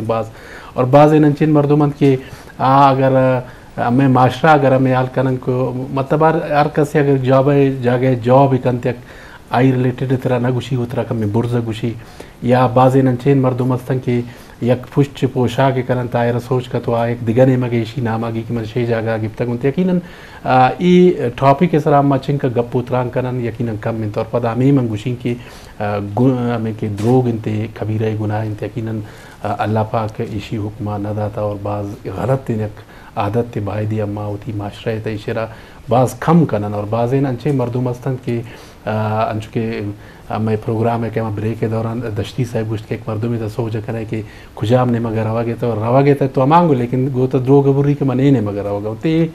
باز، اور بازیں انچیں مردم انت کہ آ اگر ہمے معاشرہ اگر ہمے حال کنن کہ مطلب ہر، ہر کسے اگر جاب ء جاگہ ء جاب ء کنت، یک آئی ریلیٹڈ ترا نہ گوشی، و ترا کمے برز گوشی، یا بازیں انچیں مردم ہستن کہ یک پشت چہ پوشاک کنن، تا آئرا سوچ کت و آ یک دگہ نیمگ ایشی ناماگی کہ من شے جاگہ گپتگ انت۔ یقیناً آ، اے ٹاپک ء سرا ما چنکا گپ و تران کنن، یقیناً کم انت۔ اور پدا ہمے من گوشیں کہ، آ، گن-، ہمے کہ دروگ انت، کبیرہ گناہ انت، یقیناً، آ، اللہ پاک ایشی حکمہ نہ داتا اور باز غلط یک عادت تے بایدے اما وتی معاشرہ ء تہ ایشرا باز کم کنن۔ اور بازیں انچیں مردم ہستنت کہ، آ، انچو کہ ہمے پروگرام ء کہ ہما بریک ء دوران دشتی صاحب گوشت کہ یک مردمے تہ سوج کنئے کہ کجام نیمگ ء روگ ء تو روگ ء تہ تو ہمانگو، لیکن گو تو دروگ ء بری کہ من اے نیمگ ء روگ ء۔ تے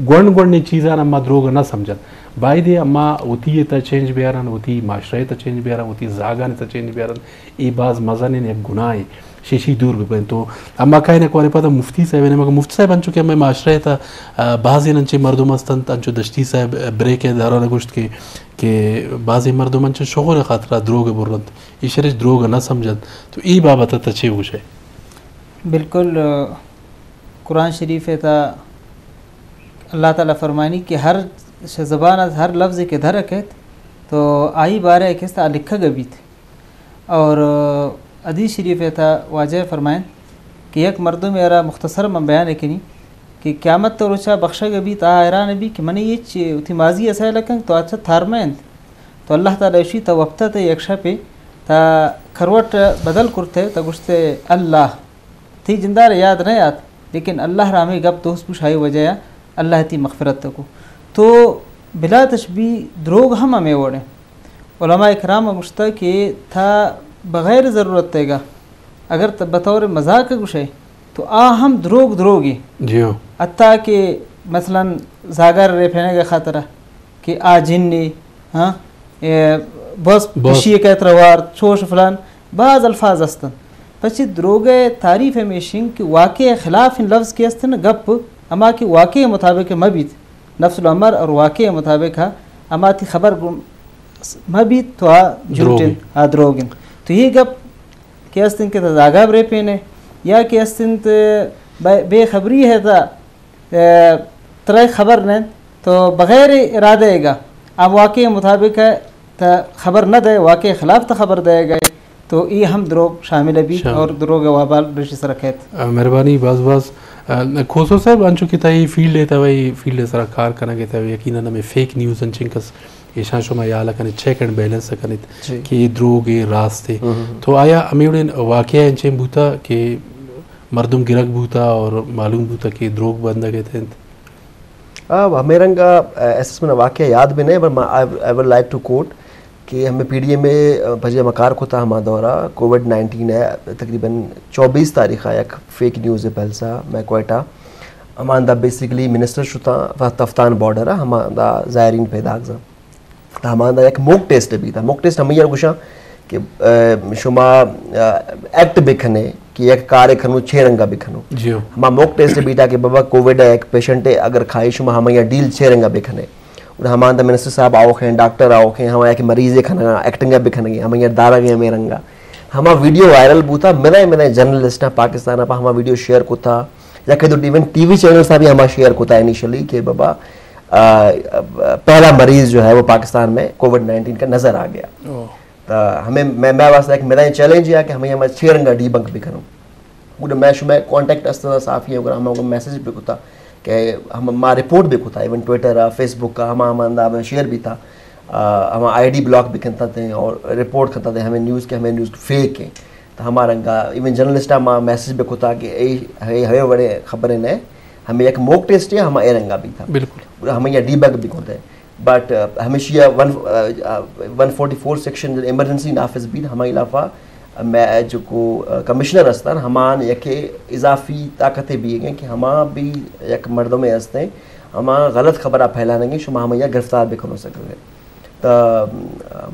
گونڈ گونڈیں چیزاں ما دروگ ء نہ سمجھن۔ بایدے اما وتی ء تہ چینج بیارن، وتی معاشرہ ء تہ چینج بیارن، وتی زاگان ء تہ چینج بیارن۔ اے باز مزنیں یک گناہے۔ شیشی دور ببین۔ تو اما کائن کوارے پدا مفتی صاحب نے، مگر مفتی صاحب انچو کہ ہمے معاشرہ ء تہ، آ، بازیں انچیں مردم ہستنت، انچو دشتی صاحب، آ، بریک ء دوران گوشت کہ کہ بازیں مردم انچو شغل ء خاطرا دروگ ء برنت، ایشرا ہچ دروگ ء نہ سمجھنت۔ تو اے بابت ء تہ چے گوش ئے؟ بالکل، آ، قرآن شریف ء تہ اللہ تعالی فرمانی کہ ہر ش-، زبان از ہر لفظے کہ در کئیت تو آئی بارہ ء کست آ لکھگ ء بیت۔ اور حدیث شریف ء تہ واجہ فرمائنت کہ یک مردمے ء را مختصر من بیان کنی کہ قیامت ء روچا بخشگ بیت، آ حیران بی کہ منی ہچ وتی ماضی ء سیل کنگ تو اچھا تھارمہ انت۔ تو اللہ تعالی اشی تہ وپتہ تہ یک شپے تہ کروٹ بدل کرتہ تہ گوشتہ اللہ۔ تئی جندار یاد نہ یات، لیکن اللہ را ہمے گپ دوست بوش، ہمے وجہ ء اللہ تئی مغفرت کو۔ تو بلا تشبیہ دروگ ہم ہمے وڑ ہیں۔ علماء کرام گوشتہ کہ تھا بغیر ضرورت تیگا اگر تہ بطور مذاق گوشے تو آ ہم دروگ دروگی۔ جی ہو۔ حتیٰ کہ مثلاً زاگر ریپینگ خاطرہ کہ آ جنی، ہاں، اے، بس بس۔ پشی کہت روار، چوش فلان، بعض الفاظ استن۔ پچی دروگے تعریف ہمیشن کہ واقعے خلاف ان لفظ کے استن گپ، اما کہ واقعے مطابق مبیت، نفس الامر اور واقعے مطابق ہا، اما تی خبر گم-، مبیت تو آ جھوٹ دروگ انت، آ دروگ انت۔ تو یہ گپ کہ استن کہ تا زاگا برے پینے، یا کہ استن تے بے، بے خبری ہے تا اے، ترا خبر نہ انت، تو بغیر ارادہ ء گا آ واقعے مطابق ء تہ خبر نہ دئے، واقعے خلاف تہ خبر دئے گئے، تو ای ہم دروگ شامل بیت شامل۔ اور دروگ ء وابال ریشی سر کیت۔ آ، مہربانی باز باز۔ آ، کھوسو صاحب، انچو کہ تئی فیلڈ ء تہ وئی فیلڈ ء سرا کار کنگ ء تہ یقیناً ہمیں فیک نیوز انچنکس ایشاں شما یال کنیت، چیک اینڈ بیلنس کنیت جی۔ کہ اے دروگ اے راست اے۔ ہم۔ تو آیا ہمے وڑیں واقعہ انچیں بوتا کہ مردم گرگ بوتا اور معلوم بوتا کہ دروگ بندگ ات انت؟ آ، ہمے رنگ ء، ایس ایس من واقعہ یاد بھی نہیں، but I, I would like to quote کہ ہمیں پی ڈی ایم اے، آ، پجے ہما کار کتا ہما دورا کووڈ نائنٹین ہے، تقریباً چوبیس تاریخ آ یک فیک نیوز ہے پہلسا میں کوئٹہ، ہماندا بیسیکلی منسٹر شتا تفتان بارڈر، ہماندا زائرین پیداک زن۔ تہ ہماندا یک موک ٹیسٹ بیتا۔ موک ٹیسٹ ہمے ء گوشاں کہ، آ، شما، آ، ایکٹ بکنے کہ یک کارے کنو چے رنگا بکنو۔ جی ہو۔ ہما موک ٹیسٹ بیتا کہ بابا کووڈ ء یک پیشنٹ ء اگر کھائی شما ہمے ء ڈیل چے رنگا بکنے۔ اور ہماندا منسٹر صاحب آوخیں، ڈاکٹر آوخیں، ہما یک مریضے کھنگا، ایکٹنگ بکنگے، ہمے ء دارگے ہمے رنگا۔ ہما ویڈیو وائرل بوتا، مدائے مدائے جرنلسٹاں پاکستان ء پہ ہما ویڈیو شیئر کتا۔ یک دو ایون ٹی وی چینلز ء بھی ہما شیئر کتا انیشلی کہ بابا، آ، پہلا مریض جو ہے وہ پاکستان میں کووڈ نائنٹین کا نظر آ گیا۔ اوہ۔ تو ہمیں، میں، میں واسطے ایک میرا یہ چیلنج ہے کہ ہمیں، ہمیں چھ رنگا ڈی بنک بھی کروں۔ گڈا میں شما کانٹیکٹ است صحافی، اگر ہم کو میسج بھی کتا کہ ہم، ما رپورٹ بھی کتا، ایون ٹویٹر آ، فیس بک آ، ہما، ہما اندا میں شیئر بھی تھا۔ آ، ہما آئی ڈی بلاک بھی کنتا تھے اور رپورٹ کنتا تھے ہمیں نیوز کے، ہمیں نیوز فیک ہے۔ تو ہما رنگا ایون جرنلسٹ آ ما میسج بھی کتا کہ اے، اے، اے وڑے خبریں نہ، ہمیں یک موک ٹیسٹ ہے، ہما اے رنگا بھی تھا۔ بالکل۔ اور ہمیں یہ ڈی بگ بھی کتا ہے۔ بٹ، آ، ہمیشی ون، آ، آ، ون فورٹی فور سیکشن ایمرجنسی نافذ بیت، ہما خلاف آ، میں جو کو، آ، کمشنر استان، ہمان یک اضافی طاقت بھی گئے کہ ہما بھی یک مردم ہستے، ہما غلط خبر آ پھیلانے گے، شما ہمیں گرفتار بھی کرو سکتے۔ تو، آ،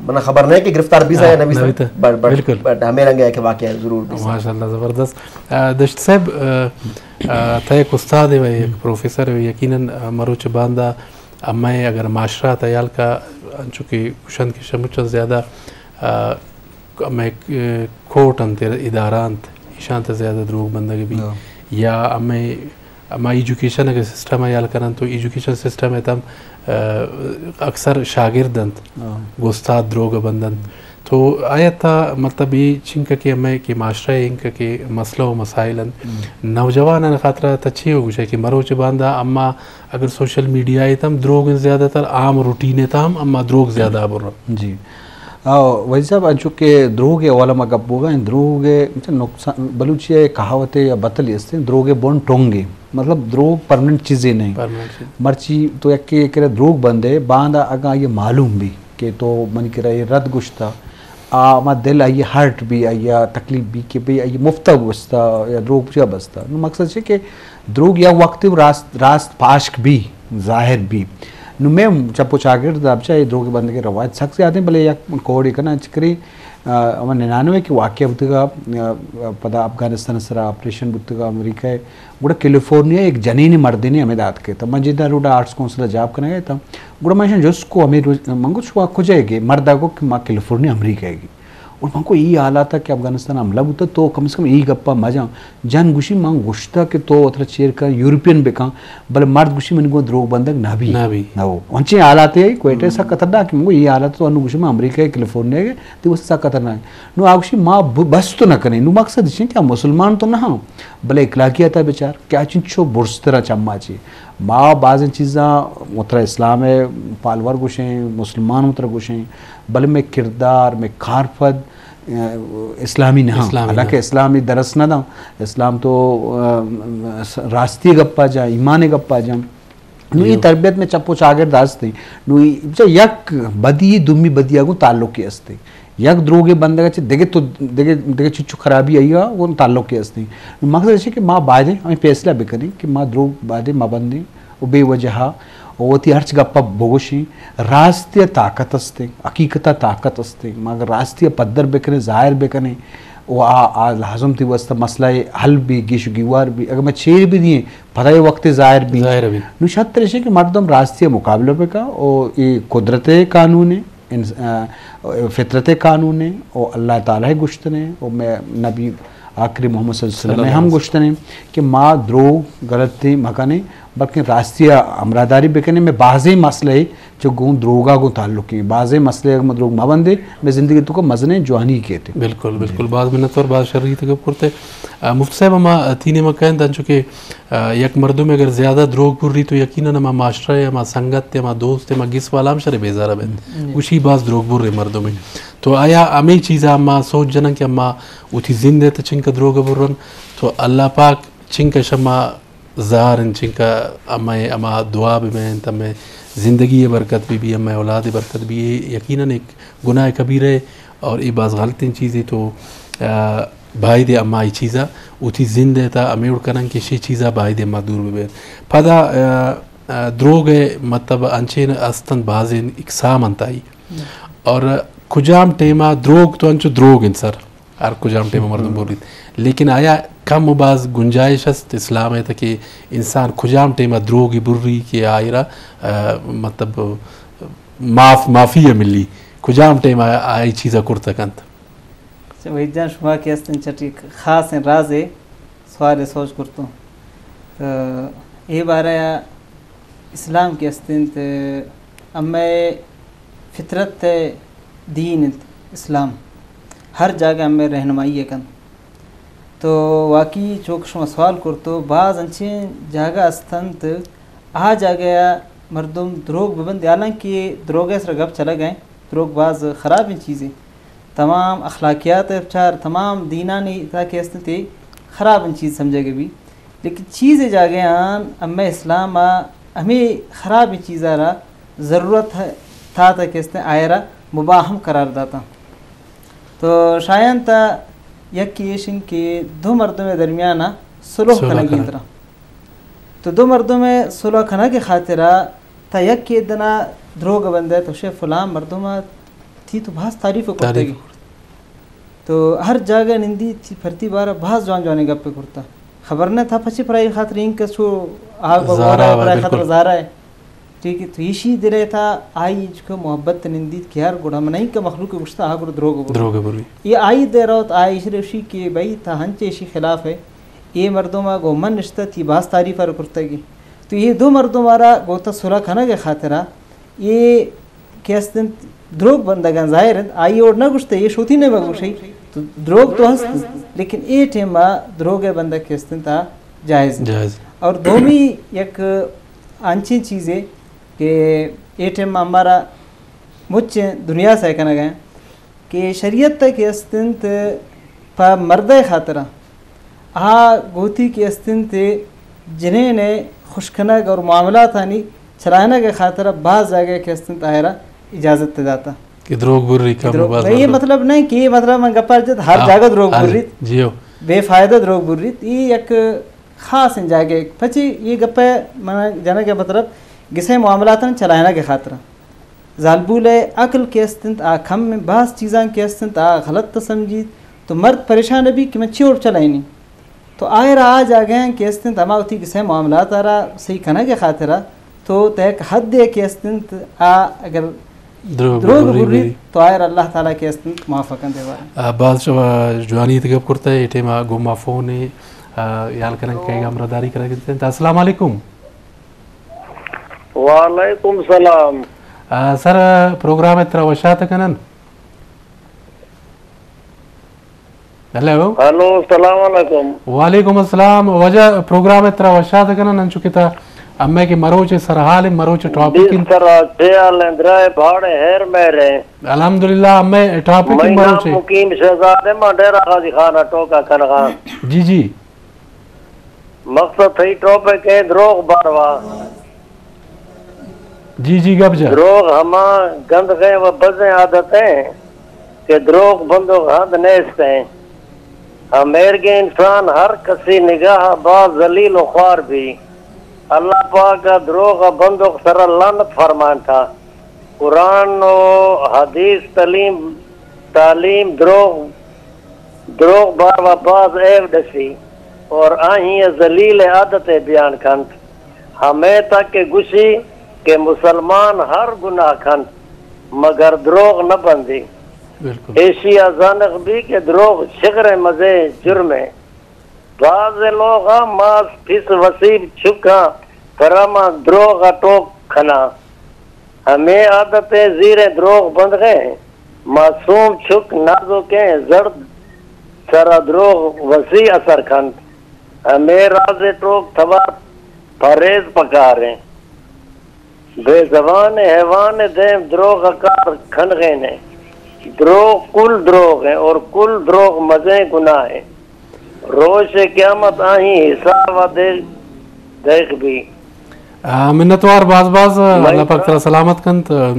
منا خبر نہیں کہ گرفتار بھی ہاں، یا نہ بھی نہ بیتا۔ بٹ، بٹ، بالکل۔ بٹ ہمیں رنگ ہے کہ واقعہ ضرور بھی۔ ماشاءاللہ، زبردست۔ آ، دشت صاحب، آ، آ، تھا یک استاد ہے، یک پروفیسر ہے، یقیناً، آ، مروچ باندا ہمے اگر معاشرہ ء تیال کا انچو کہ گوشنت کہ شموچاں زیادہ، آ، ہمے، آ، کورٹ انت، ادارہ انت، شانت زیادہ دروگ بندگ بی۔ یا ہمیں، ہما ایجوکیشن اگر سسٹم ء یال کنن تو ایجوکیشن سسٹم ء تم، آ، اکثر شاگرد انت، گستاد دروگ بندنت۔ تو آیا تا مطلب یہ چنکہ کہ ہمیں کہ معاشرہ انکہ کہ مسئلہ و مسائل انت، نوجوانان خاطرہ تا چی ہو گوشے کہ مروچ باندا اما اگر سوشل میڈیا ء تم دروگ انت زیادہ تر عام روٹین ء تم اما دروگ زیادہ برن؟ جی۔ آ، وزیر صاحب، انچو کہ دروگ ء حوالہ ما گپ بوگا ہیں، دروگ ء نقصان، بلوچی ء کہاوت یا بتلی است، دروگ ء بن ٹونگ ء، مطلب دروگ پرمننٹ چیزے نہیں۔ پرمننٹ چیز۔ مرچی تو یک کرے دروگ بندے، باندا اگاں یہ معلوم بھی کہ تو منی کرا یہ رد گشتا، آ، ما دل آئی ہرٹ بھی، آئی تکلیف بھی کہ بھئی آئی مفتا گشتا یا دروگ پچا بستا۔ نو مقصد چے کہ دروگ یا وقت راست، راست پاشک بھی، ظاہر بھی۔ نو میں چپ و چاگرد دابچہ یہ دروگ بندگی روایت سک زیادہ ہیں، بلے یک کوڑی کنا چکری، آ، ہمیں ننانوے کی واقعہ بوتگا، آ، پدا افغانستان سرا آپریشن بوتگا امریکہ، گڑا کیلیفورنیا ایک جنین مردینے ہمیں دات کے تا۔ من جدہ روڈا آرٹس کونسل جاب کنگا تا۔ گڑا من جس کو ہمیں روز، من گوش وا کجا گے؟ مردا گو کہ ما کیلیفورنیا امریکہ گی۔ اور من کو ای حالات کہ افغانستان حملہ بوتا تو کم سے کم ای گپا مجاں۔ جن گوشی من گوشتا کہ تو وترا چیر کن یورپین بکن، بلے مرد گوشی من گو دروگ بندگ نہ بھی۔ نہ بھی۔ نہ ہو۔ انچیں حالات ہے کوئٹہ سا خطرناک، من گو ای حالات تو انو گوشی من امریکہ کیلیفورنیا گے، تی واسطہ سک خطرناک۔ نو آ گوشی ما ب-، بس تو نہ کنیں۔ نو مقصد اش کہ مسلمان تو نہ ہاں، بلے اخلاقیات بچار کہ آ چنچو برزترا چما چی۔ ما بازیں چیزاں مترا اسلام ء پالور گوشیں، مسلمان مترا گوشیں، بلے میں کردار، میں کارپد، آ، اسلامی نہ ہاں۔ اسلامی نہ۔ حالانکہ اسلامی درس نہ داں، اسلام تو، آ، راستی گپا جا، ایمان گپا جا۔ نو ای تربیت میں چپ و چاگرد ہستے۔ نو ای، بچا یک بدی، دومی بدی آگوں تعلق کے ہستے۔ یک دروگے بندگ چہ دگہ تو، دگہ، دگہ چچو خرابی آئی آگوں تعلق کے ہستے۔ نو مقصد ہے کہ ما بایدیں ہمیں فیصلہ بکنیں کہ ما دروگ بایدیں ما بندیں و بے وجہ و وتی ہرچ گپا بگوشیں۔ راستی طاقت ہستے، حقیقت طاقت ہستے۔ ما اگر راستی پدر بکنیں، ظاہر بکنیں، و آ، آ لازم تی واسطہ مسئلہ حل بھی، گیش و گیوار بھی۔ اگر میں چیر بھی دییں، پدا اے وقت ظاہر بی۔ ظاہر بی۔ نو شرط ایش کہ مردم راستی مقابلہ بکا، او اے قدرت قانون ہے، انس-، آ، فطرت قانون ہے، او اللہ تعالی گشتنے، او میں نبی آخری محمد صلی اللہ علیہ وسلم ہم گشتنے کہ ما دروگ غلطی مکنے، بلکہ راستی ہمراہداری بکنے۔ میں بعضی مسئلے چو گوں دروگا گوں تعلق ہیں۔ بعضے مسئلے اگر ما دروگ ما بندے، میں زندگی تو کو مزنے جوانی کہتے۔ بالکل، بالکل۔ باز منتوار، باز شری تو گپ کرتے۔ آ، مفتی صاحب، ہما تینے ما کہیں دن چونکہ، آ، یک مردم اگر زیادہ دروگ بری تو یقیناً ہما معاشرہ ہے، ہما سنگت ہے، ہما دوست ہے، ہما گس والا ہم شرے بیزارہ بیت۔ گوشی باز دروگ بر ہے مردم ہے۔ تو آیا ہمیں چیزا ما سوچ جنن کہ ہما وتی زند ہے تو چنکا دروگ برن، تو اللہ پاک چنکا شما زار انت، چنکا ہمے ہما دعا بہ بنت، ہمے زندگی ء برکت بہ بی، ہمے اولاد ء برکت بہ بی، اے یقیناً ایک گناہ کبیرہ ہے اور اے باز غلطیں چیزے۔ تو، آ، باید ہے ہما اے چیزا وتی زند ء تا ہمے وڑ کنن کہ شے چیزا باید ہے ہما دور بہ بین۔ پدا، آ، آ، دروگ ء مطلب انچین استن بازین اقسام انت آئی۔ اور کجام ٹیما دروگ تو انچو دروگ انت سر۔ ہر کجام ٹیم مردم بولیت۔ لیکن آیا کم و باز گنجائش است اسلام ء تہ کہ انسان کجام ٹیم دروگی بری کہ آئرا، آ، مطلب، معاف، معافی ء ملی؟ کجام ٹیم آ-، آئی چیزا کرتہ کنت؟ اچھا، وحید جان، شما کہ استن چٹی خاصیں رازے سوال سوچ کرتوں۔ تو اے بارہ اسلام کہ است انت، ہمے فطرت ء دین انت اسلام۔ ہر جاگہ ہمے رہنمائی ء کنت۔ تو واقعی چوک شما سوال کرتو، باز انچیں جاگہ است انت، آ جاگہ ء مردم دروگ ببند، حالانکہ دروگ ء سر گپ چلگ ء، دروگ باز خرابیں چیزے۔ تمام اخلاقیات ء بچار، تمام دینانی تاکہ است انت، خرابیں چیز سمجھگ بی۔ لیکن چیزے جاگہ آن ہمے اسلام ء ہمے خرابیں چیزا را ضرورت ہے، تھا تک است آئرا مباح ہم قرار داتا۔ تو شایان تا یکی ایشن کہ دو مردم درمیان صلح صلح کنگی کنگ۔ انترا۔ تو دو مردم صلح کنگ خاطرا تا یکی دنا دروگ بندے تو شے فلان مردم تی تو بھاز تعریف تعریف کرتگی۔ تو ہر جاگہ نندی تی پرتی بارا بھاز جوان جوانیں گپ کرتا۔ خبر نہ تھا پچے پرائی خاطر اینکس چو آگ زارا بگورا ہے، پرائی خاطر بالکل۔ زارا ہے۔ ٹھیک ہے، تو ایشی دل ءِ تھا آئی چکا محبت نندیت کہ یار گڑا من اینکا مخلوق گوشتا، آ گڑا دروگ بر۔ دروگ بروی۔ یہ آئی دے روت، آئی ایشی رشی کہ بھئی تھا ہنچے ایشی خلاف ہے، یہ مردم گو من نشتہ تھی باز تعریف ار کرتگی۔ تو یہ دو مردم آرا گوتا صلح کنگ خاطرہ یہ کہ است انت دروگ بندگاں، ظاہر انت آئی اوڑ نہ گوشتہ، یہ شوتی نے بگوشی، تو دروگ تو ہست، لیکن اے ٹائم دروگ بندگ کہ است انت آ جائز انت۔ جائز۔ اور دومی یک انچیں چیزے کہ اے ٹائم ہمارا مچ دنیا سہ کنگ ءَ کہ شریعت ءَ کہ است انت پہ مرد ءِ خاطرا آ گوتی کہ است انت جنین ءِ خوش کنگ اور معاملاتانی چلائنگ ءِ خاطرا بعض جاگہ کہ است انت آئرا اجازت داتا۔ کہ دروگ بری کم دروگ، باز یہ مردم۔ مطلب نہیں کہ یہ مطلب من گپا جت ہر ہاں، جاگہ دروگ ہاں، بریت، جی ہو۔ بے فائدہ دروگ بریت، یہ یک خاص جاگہ پچی یہ گپے من جنگ مطلب گسے معاملاتاں چلائنگ ءِ خاطرا۔ زالبول ءِ عقل کہ است انت آ کم انت، باز چیزاں کہ است انت آ غلط سمجھیت، تو مرد پریشان بی کہ من چی اور چلائینی۔ تو آئرا آ جاگہ ہیں کہ است انت ہما وتی گسے معاملات آرا صحیح کنگ ءِ خاطرا تو تہ یک حد ءَ کہ است انت آ اگر دروگ دروگ بری بری بری۔ تو آئرا اللہ تعالیٰ کہ است انت معاف کنت۔ آ، باز شما جوانی ات گپ کرتا ہے، اے ٹائم آ گوما فون ہے، آ، یال کنن کہ ہمراہ داری کنگ انت۔ السلام علیکم۔ وعلیکم سلام۔ آ، سر، پروگرام ءَ ترا وشات کنن۔ ہیلو۔ ہیلو، السلام علیکم۔ وعلیکم السلام۔ واجہ پروگرام ءَ ترا وشات کنن، انچو کہ تا ہمے کہ مروچ سرحال، مروچ ٹاپک انت۔ سر، چے حال ہیں؟ درائے بھاڑے ہیر میرے۔ الحمدللہ، ہمے ٹاپک مئی نام مروچ۔ مقیم شہزادے، ما ڈیرہ غازی خان ءَ ٹوکا کنغا۔ جی، جی۔ مقصد تھئی ٹاپک ہے دروغ باروا۔ جی، جی، گپ جا۔ دروغ ہما گندغیں و بزیں عادت ہیں کہ دروغ بندوق ہند نیست ہیں۔ ہمیرگیں انسان ہر کسی نگاہ باز ذلیل و خوار بھی۔ اللہ پاک دروغ بندوق سر لعنت فرمانتا۔ قرآن و حدیث تعلیم، تعلیم دروغ، دروغ باروا باز عیب ڈسی اور آہی ذلیل عادت بیان کنت۔ ہمے تک کہ گوشی کہ مسلمان ہر گناہ کنت مگر دروغ نہ بندی۔ بالکل۔ ایشی ءَ زانغ بی کہ دروغ شغر مزے جرمے۔ باز لوغا ماس پس وسیب چکاں ترا ما دروغ ٹوک کھنا۔ ہمے عادت زیریں دروغ بندغیں معصوم چک نازکیں زرد سرا دروغ وسیع اثر کنت۔ ہمے راز ٹوک تھوا پرہیز پکاریں۔ بے زبان حیوان دیم دروغ کار کھنغینے۔ دروغ کل دروغ ہیں اور کل دروغ مزیں گناہ ہیں۔ روش قیامت آہی حساب دے، دیکھ بھی۔ آ، منتوار باز باز، اللہ پاک ترا سلامت کنت۔ آ،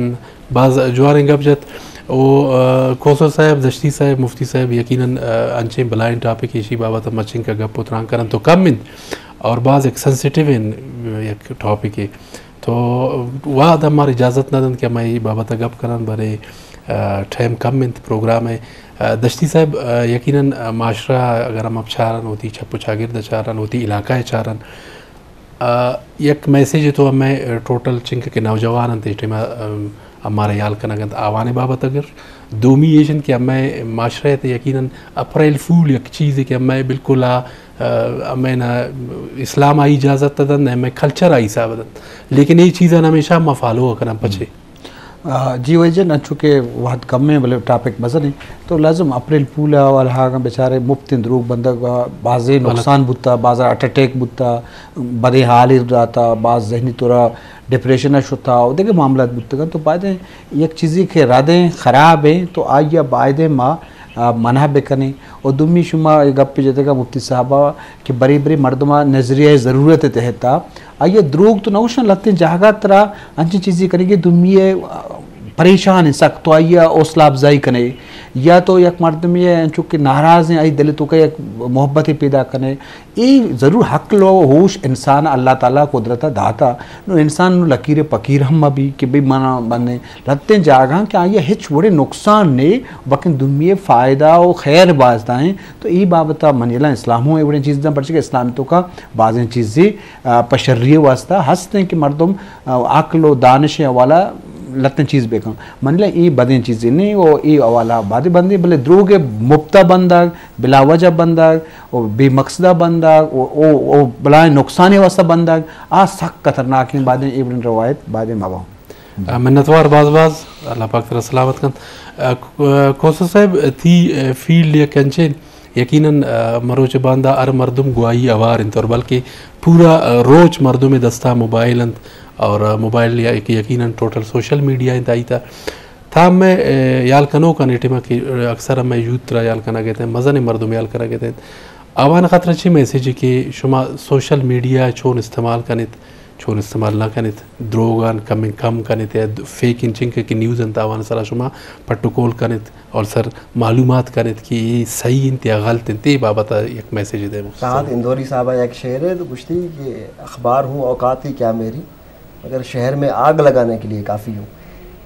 باز جواریں گپ جت۔ او، آ، کوسر صاحب، دشتی صاحب، مفتی صاحب، یقیناً، آ، انچیں بلائیں ٹاپک ایشی بابت مچنکا گپ و تران کرن تو کم انت اور باز ایک سینسیٹیو ان، یک ٹاپک ہے۔ تو وہد ہمارا اجازت نہ دنت کہ ہم اے بابت گپ کنن، بلے، آ، ٹائم کم انت پروگرام ہے۔ آ، دشتی صاحب، آ، یقیناً، آ، معاشرہ اگر ہم اب چارن ہوتی، چپ و چاگرد چارن ہوتی، علاقہ چارن، آ، یک میسج تو ہمیں، آ، ٹوٹل چنک کہ نوجوان انت، اس ٹائم، آ، ہمارا یال کنگ انت آوان بابت اگر۔ دومی ایشن کہ ہمیں معاشرہ تے یقیناً اپریل فول یک چیز ہے کہ ہمیں بالکل آ، آ، ہمیں نہ اسلام آئی اجازت دن، نہ ہمیں کلچر آئی حساب دن۔ لیکن یہ چیزاں ہمیشہ ما فالو کرنا پچے۔ آ، جی وحید جان، انچو کہ وہد کم ہیں، بلے ٹاپک مزن ہیں، تو لازم اپریل پول ءَ والا ہاگاں بیچارے مفتیں دروگ بندگ ءَ بازیں غلط۔ نقصان بوتا، بازا ہارٹ اٹیک بوتا، بدیں حالے داتا، باز ذہنی طورا ڈپریشن ءَ شتا و دگہ معاملات بوتگن۔ تو باید ہیں یک چیزے کہ ردیں خراب ہیں تو آئی ءَ باید ہیں ما، آ، منع بکنیں۔ و دومی شما یہ گپ جتگا مفتی صاحبہ کہ برے برے مردم ءَ نظریہ ضرورت تحت آ آئی ءَ دروگ تو نہ گوشن، لہتیں جاگہ ترا انچیں چیزے کنگی دومی ءَ پریشان ہیں سک، تو آئی ءَ حوصلہ افزائی کنے، یا تو یک مردمے ءَ انچو کہ ناراض ایں، آئی دل ءِ توکا یک محبتے پیدا کنے۔ اے ضرور عقل و ہوش انسان ءَ اللہ تعالیٰ قدرت ءَ داتا۔ نو انسان نو لکیر ءِ پکیر ہم مہ بی کہ بھئی منا بندیں لتیں جاگہاں کہ آئی ءَ ہچ وڑیں نقصان نے، بلکن دومی ءِ فائدہ و خیر باستا ایں۔ تو اے بابت ءَ من یلا اسلام ہوں اے وڑیں چیز داں، پرچہ کہ اسلام ءِ توکا بازیں چیزے، آ، پہ شری ءِ واسطہ ہست ایں کہ مردم، آ، عقل و دانش ءِ حوالہ لتیں چیز بکن۔ من لے اے بدیں چیزے نیں و اے حوالہ بادے بندے، بلے دروگ ءِ مبتا بندگ، بلا وجہ بندگ و بے مقصدہ بندگ و، و، و بلائیں نقصانے واسطہ بندگ، آ سک خطرناکیں۔ بادیں اے وڑیں روایت بادیں مباں۔ آ، منتوار باز باز، اللہ پاک ترا سلامت کنت۔ آ، ک-، آ، کوسہ صاحب، تئی، آ، فیلڈ یک انچیں، یقیناً، آ، مروچ باندا ہر مردم گواہی ہوار انت اور بلکہ پورا، آ، روچ مردم دستا موبائل انت اور، آ، موبائل یا کہ یقیناً ٹوٹل سوشل میڈیا انت آئی تا۔ تھا میں، آ، یال کنوکاں اے ٹیما کہ، آ، اکثر ہمے یوتھ ترا یال کنگ ءَ ات، مزنیں مردم یال کنگ ءَ ات۔ آوان خاطر چی میسج کہ شما سوشل میڈیا چون استعمال کنیت؟ چون استعمال نہ کنیت، دروگان کم کم کنیت، یا فیک انچنگ کہ نیوز انت آوان سرا شما پٹ و کول کنیت اور سر معلومات کنیت کہ اے صحیح انت یا غلط انت، اے بابت یک میسج دے مختصر۔ سعد اندوری صاحب یک شعر ہے تو گشتی کہ اخبار ہوں اوقات ہی کیا میری، مگر شہر میں آگ لگانے کے لیے کافی ہوں۔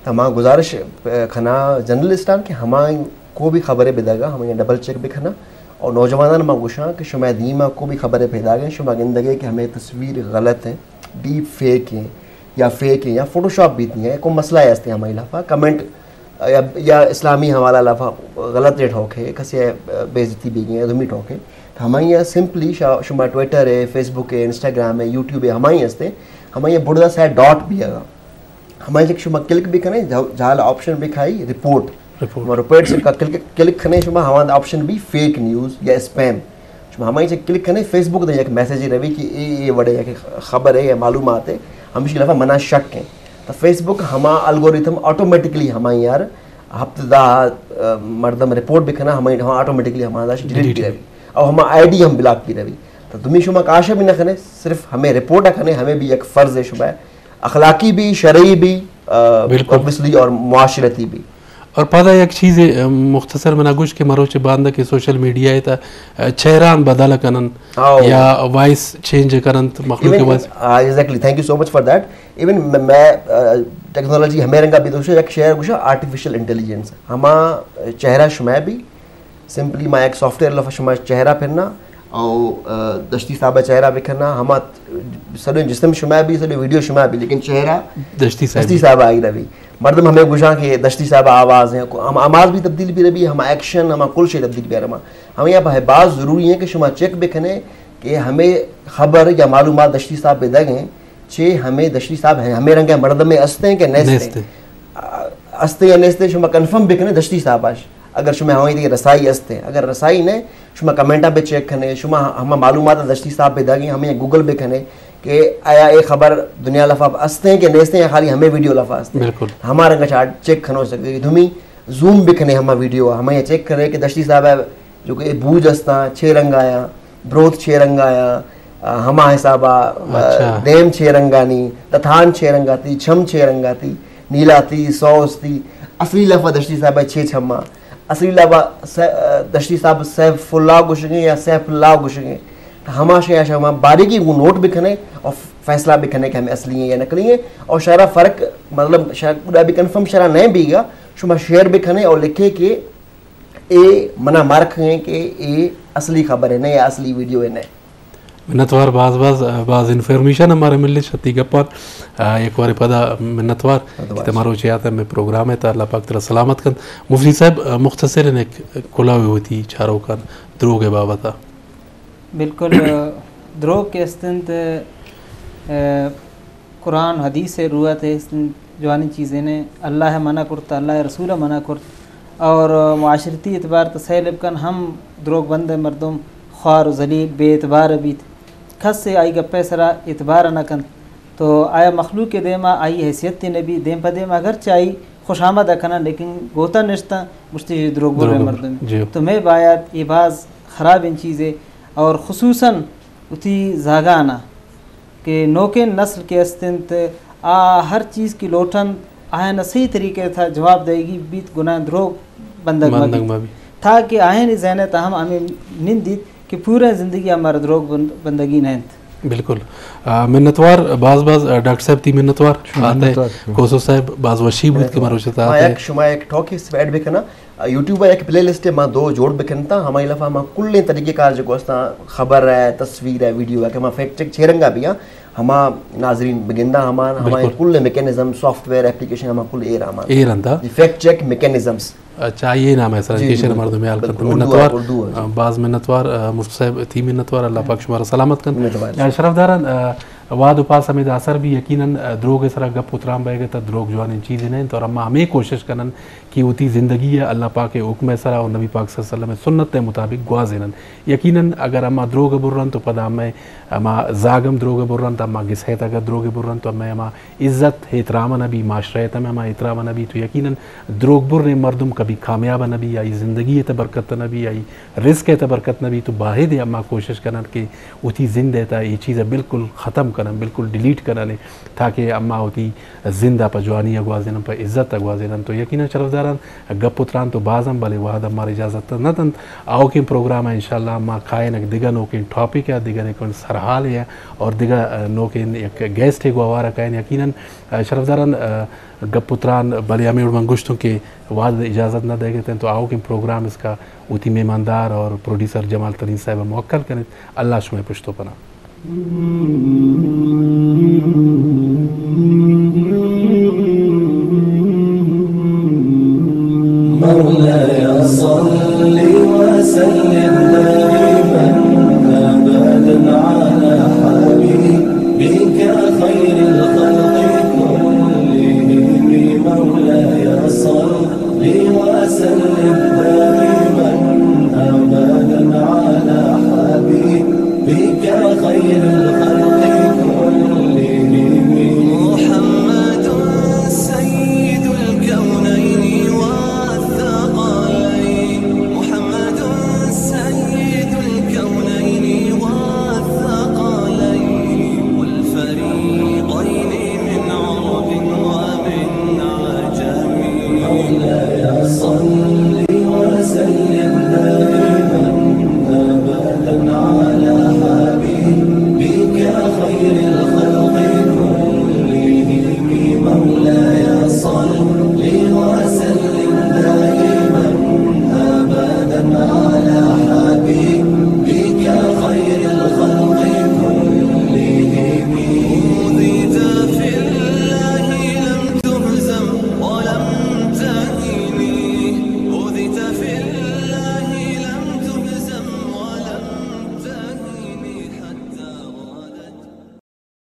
تو ہما گزارش، آ، کھنا جرنلسٹان کہ ہما کو بھی خبریں بدگا ہمیں ڈبل چیک بکھنا، اور نوجوانان ما گوشاں کہ شما دیما کو بھی خبریں پیدا گئے، شما گندگے کہ ہمیں تصویر غلط ہیں، ڈیپ فیک ہیں یا فیک ہیں یا فوٹوشاپ بیتی ہیں، کوئی مسئلہ ہے ہستے ہماری لفا کمنٹ یا، یا اسلامی حوالہ لفا غلط ریٹ ہو کے کسی بے عزتی بھی گئی ہے، دمی ٹھوکے۔ تو ہمیں یہ سمپلی شا-، شما ٹویٹر ہے، فیس بک ہے، انسٹاگرام ہے، یوٹیوب ہے، ہمیں ہستے، ہمیں یہ بڑدا سا ڈاٹ بھی ہے۔ ہمائی چک شما کلک بکنے، جھال آپشن بکھائی رپورٹ۔ رپورٹ۔ ہما رپورٹ سے کا کلک، کلک کھنے شما ہما آپشن بھی فیک نیوز یا اسپیم۔ شما ہمائی چک کلک کھنے، فیس بک دے یک میسج روی کہ اے، اے وڑے یک خبر ہے یا معلومات ہے، ہمشی لفا منا شک ہیں۔ تو فیس بک ہما الگوریتم آٹومیٹکلی ہمائی یار ہفتے دہ، آ، مردم رپورٹ بکھنا، ہمائی ہما آٹومیٹکلی ہما داش ڈیلیٹ ڈیلیٹ بھی روی۔ اور ہما آئی ڈی ہم بلاک بھی روی۔ تو تمہیں شما کاشا بھی نہ کھنے، صرف ہمیں رپورٹ کھنے، ہمیں بھی یک فرض ہے شما ہے۔ اخلاقی بھی، شرعی بھی، آ، بالکل۔ آبویسلی اور معاشرتی بھی۔ اور پدا یک چیزے، آ، مختصر منا گوش کہ مروچ باندا کہ سوشل میڈیا ہے تا، آ، چہران بدل کنن آؤ۔ یا وائس چینج کنن تو مخلوق ایون، وائس۔ آ، exactly, thank you so much for that. ایون میں، میں، آ، ٹیکنالوجی ہمیں رنگا بھی دوشے، یک شعر گوشا آرٹیفیشل انٹیلیجنس۔ ہما چہرہ شما بھی سمپلی ما یک سافٹ ویئر لفا شما چہرہ پھرنا او، آ، دشتی صاحب چہرہ بکھنا، ہما سڈو جسم شما بھی، سڈو ویڈیو شما بھی، لیکن چہرہ دشتی صاحب دشتی بھی۔ صاحب آئی روی۔ مردم ہمیں گوشاں کہ دشتی صاحب آواز ہیں، ہم آواز بھی تبدیل بھی روی، ہما ایکشن، ہما کل شے تبدیل بھی رما۔ ہمیں یہ باز ضروری ہے کہ شما چیک بکھنے کہ ہمیں خبر یا معلومات دشتی صاحب بدگ ہیں، چے ہمیں دشتی صاحب ہیں، ہمیں رنگ مردم میں استے ہیں کہ نیستے ہیں۔ نیستے۔ آ، استے یا نیستے شما کنفرم بکنے دشتی صاحب آش۔ اگر شما ہمائی دیگه رسائی استے، اگر رسائی نے، شما کمنٹاں پہ چیک کھنے، شما ہما معلومات دشتی صاحب پہ داگی، ہمیں گوگل بکھنے کہ آیا اے خبر دنیا لفا استے ہیں کہ نیستے ہیں، خالی ہمیں ویڈیو لفا استے ہیں۔ بالکل۔ ہما رنگا چاٹ چیک کھنو سکتے۔ دومی زوم بکھنے ہما ویڈیو، ہمیں چیک کھنے کہ دشتی صاحب ہے جو کہ بوج استاں، چھ رنگ آیاں، بروت چھ رنگ آیاں، آ، ہما حسابا، آ، اچھا۔ دیم چھ رنگانی، دتھان چھ رنگاتی، چھم چھ رنگاتی، نیلاتی، سوستی، اصلی لفظ دشتی صاحب چھ چھما، اصلی لفظ س-، آ، دشتی صاحب سیف اللہ گوشگیں یا سیف اللہ گوشگیں۔ تو ہما شے شما باریکی کو نوٹ بکھنے اور فیصلہ بکھنے کہ ہمیں اصلی ہیں یا نقلی ہیں اور شرا فرق، مطلب شرا گڈا بھی کنفرم شرا نہیں بیگا، شما شیئر بکھنے اور لکھے کہ اے منا مرک ہیں کہ اے اصلی خبر ہے نہ یا اصلی ویڈیو ہے نہ۔ منتوار باز باز، باز انفارمیشن ہمارے ملے شتی گپان، آ، ایک بار پدا منتوار منتوار۔ کہ تمہارو چیات میں پروگرام ہے تا اللہ پاک ترا سلامت کن۔ مفتی صاحب، آ، مختصر ایک کلاوی ہوتی چاروکان دروگ بابتا۔ بالکل، آ، دروگ کہ استنت، آ، قرآن حدیث ء روت ء جوانیں چیزے نے، اللہ ء منع کرت، اللہ ء رسول ء منع کرت، اور معاشرتی اعتبار تو سیل بکن ہم دروگ بند ء مردم خوار و ذلیل بے اعتبار بیت، کس ء آئی گپ ء سرا اعتبار نہ کنت، تو آیا مخلوق ء دیما آئی حیثیت نہ بیت، دیم پہ دیم اگرچہ آئی خوش آمد ء کنن لیکن گوتا نشتاں گوشتی دروگ بر دروگ بر۔ مردم۔ جی۔ تو میں باید یہ باز خراب ان چیزے، اور خصوصاً وتی زاگانا کہ نوکیں نسل کہ است انت، آ ہر چیز کہ لوٹ انت، آیانا صحیح طریقے تھا جواب دئیگی بیت، گناہ دروگ بندگ مہ بندگ بیت، مہ بیت۔ تاکہ آہانی ذہن ءِ تہا ہم ہمے نندیت کہ پوریں زندگی ہمارا دروگ بند-، بندگی نہ انت۔ بالکل۔ آ، منتوار، باز باز، آ، ڈاکٹر صاحب تئی منتوار۔ شما آتے منتوار۔ کوسو صاحب، باز وشی بوت کہ مروچ ما آتے۔ یک شما یک ٹاک ایڈ بکناں۔ آ، یوٹیوب ءَ یک پلے لسٹ ما دو جوڑ بکنتا، ہمائی لفا ما کلیں طریقہ کار جو گوستاں، خبر ہے، تصویر ہے، ویڈیو ہے کہ ما فیکٹ چیک چیرنگا بیاں، ہما ناظرین بگنداں، ہما، ہما بالکل۔ کل میکانزم، سافٹ ویئر، اپلیکیشن، ہما کل ایر ہما۔ ایر اندا؟ جی، فیکٹ چیک میکانزمز۔ اچھا، آئی ءِ نام ہے سر، جی، کہ جی، شر بالکل۔ مردم حال بالکل۔ کرتے۔ اردو منتوار، اردو۔ آ، باز منتوار، آ، مفتی صاحب، تئی منتوار، اللہ پاک شمارا سلامت کن۔ منتوار۔ آ، شرف داران، آ، واد و پاس ہمیں داسر بھی یقیناً، آ، دروگ سرا گپ و تران بہ گتا، دروگ جوانیں چیزے نہ انت اور اما ہمیں کوشش کنن کہ وتی زندگی ءَ اللہ پاک ءِ حکم ءِ سرا اور نبی پاک صلی اللہ علیہ وسلم ءِ سنت ءِ مطابق گوازینن۔ یقیناً اگر اما دروگ برن تو پدا ہمیں، اما زاگم دروگ برن تو اما گسہت اگر دروگ برن تو ہمیں اما عزت احترام نہ بی، معاشرہ ءِ تہ ہم اما احترام نہ بی، تو یقیناً دروگ بریں مردم کبھی کامیاب نہ بی، آئی زندگی ءِ تہ برکت نہ بی، آئی رزق ءِ تہ برکت نہ بی۔ تو باید اما کوشش کنن کہ وتی زند ءِ تہ اے چیز ءَ بالکل ختم کنن، بالکل ڈیلیٹ کنن، تاکہ اما وتی زند ءَ پہ جوانی ءَ گوازینن، پہ عزت ءَ گوازینن۔ تو یقیناً شرف داران گپ و تران تو باز ہم، بلے وہد ہمارا اجازت نہ دنت۔ آؤکیں پروگرام ءَ انشاءاللہ ما کائنک دگہ نوکیں ٹاپک ءَ، دگہ نوکیں سرحال ءَ اور دگہ، آ، نوکیں یک گیسٹ ءَ گوں ہوار ءَ کائن۔ یقیناً، آ، شرف داران، آ، گپ و تران، بلے ہمے وڑ من گوشتوں کہ وہد اجازت نہ دئیگ ءَ تو آؤکیں پروگرام اس کا وتی مہماندار اور پروڈیوسر جمال ترین صاحب ءَ موکل کنیت۔ اللہ شمئے پشت و پناہ۔ مولاي صل وسلم دائما أبدا على حبيبك خير الخلق كلهم. مولاي صل وسلم دائما أبدا على حبيبك خير